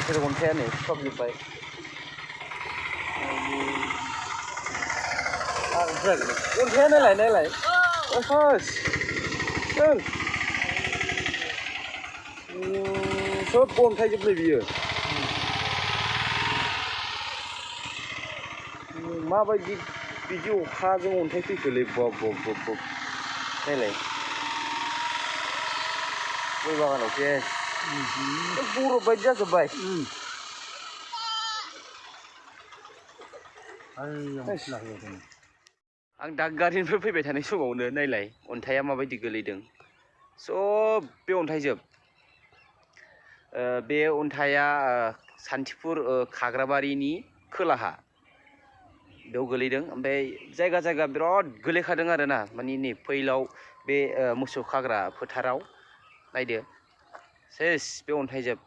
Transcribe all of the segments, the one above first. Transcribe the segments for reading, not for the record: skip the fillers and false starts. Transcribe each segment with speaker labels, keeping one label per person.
Speaker 1: गेजेर अन्थाइआ नै सबजोब्बाय अन्थाइआ नायलाय हस सब अन्थाइजोबलै बियो माबायदि बिदि अखाजों अन्थाइ फैखोलै बब नायलाय गय बागानाव सेस बरफ बायदि जाजोब्बाय आं दा गारिनिफ्राय फैबाय थानाय समावनो नायलाय अन्थाइआ माबायदि गोलैदों सब बे अन्थाइजोब बे अन्थाइआ सान्थिपुर खाग्राबारिनि खोलाहा बेयाव गोलैदों ओमफ्राय जायगा जायगा बिराद गोलैखादों आरोना माने नै फैलाव बे मोसौ खाग्रा फोथाराव नायदो सेस बे अन्थाइजोब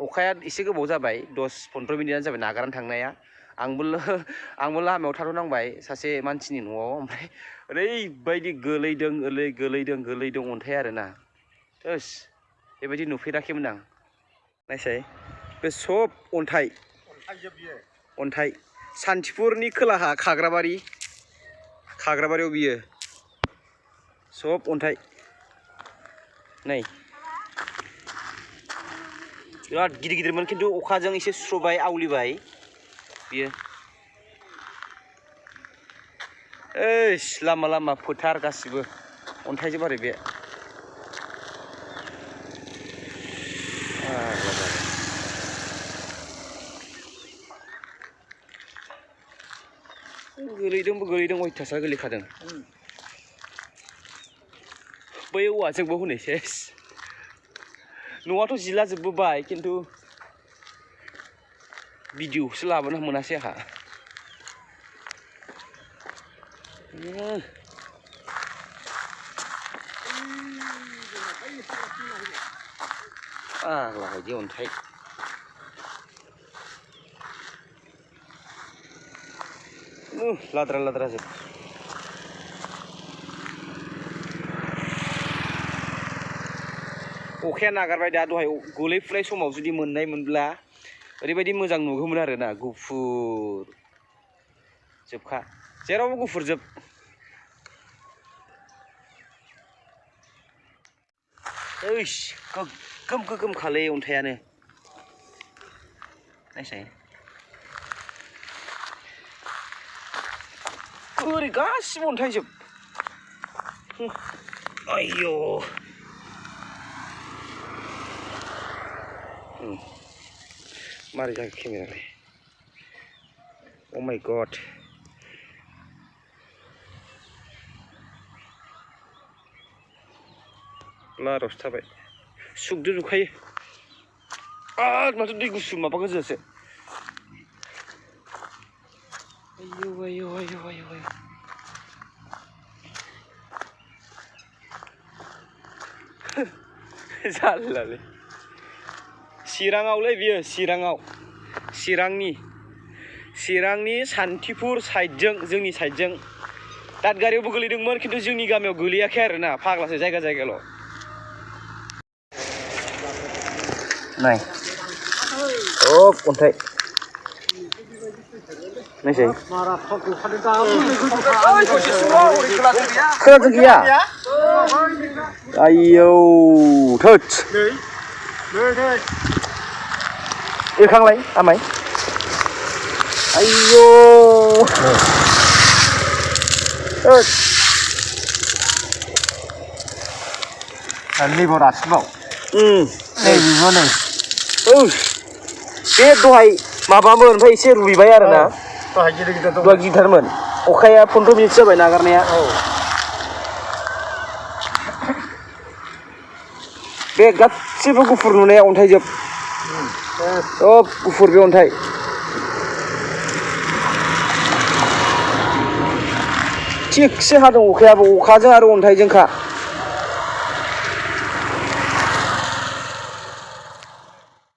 Speaker 1: अखाया एसे गोबाव जाबाय 10-15 मिनिटानो जाबाय नागारनानै थांनाया आंबो लामायाव थाथ'नांबाय सासे मानसिनि न'आव ओमफ्राय ओरैबायदि गोलैदों अन्थाइ आरोना थोस बेबायदि नुफेराखैमोन आं नायसाय बे सब अन्थाइ सान्थिपुरनि खोलाहा खाग्राबारियाव बियो सब अन्थाइ नै बिराद गिदिरमोन खिन्थु अखाजों एसे सुस्र'बाय आवलिबाय बियो लामा फोथार गासिबो अन्थाइजोब आरो बे गोलैदों अयथासार गोलैखादों बै औवाजोंबो हनै सेस न'आथ' जिला जोबबोबाय खिन्थु भिडिअसो लाबोनो मोनासै आंहा बायदि अन्थाइ लाद्रा जोब अखाया नागारबाय दा दहाय गोलैफुनाय समाव जुदि मोननायमोनब्ला ओरैबायदि मोजां नुगौमोन आरोना गुफुर जोबखा जेरावबो गुफुर जोब गोगोम खालै अन्थाइयानो नायसाय ओरै गासिबो अन्थाइजोब आयौ मारै जाखो केमेरालाय अ माय गड लारावसो थाबाय सुगदो नुखायो माथो दै गुसु माबा गोजासो आयौ जारलालै चिराङावलै बियो चिरांनि सान्थिपुर साइडजों जोंनि साइडजों दादगारियावबो गोलैदोंमोन खिन्थु जोंनि गामियाव गोलैयाखै आरोना फाग्लासो जायगाल' नाय अन्थाइ नायसै खोनादों गैया आयौ थोद एरखांलाय आमाय आयौ
Speaker 2: लेबर आसिबाव
Speaker 1: बे दहाय माबामोन ओमफ्राय एसे रुइबाय आरोना दहाय गिदिरथारमोन अखाया 15 मिनिट जाबाय नागारनाया बे गासिबो गुफुर नुनाया अन्थाइजोब सब गुफुर बे अन्थाइ थिगसे हादों अखायाबो अखाजों आरो अन्थाइजोंखा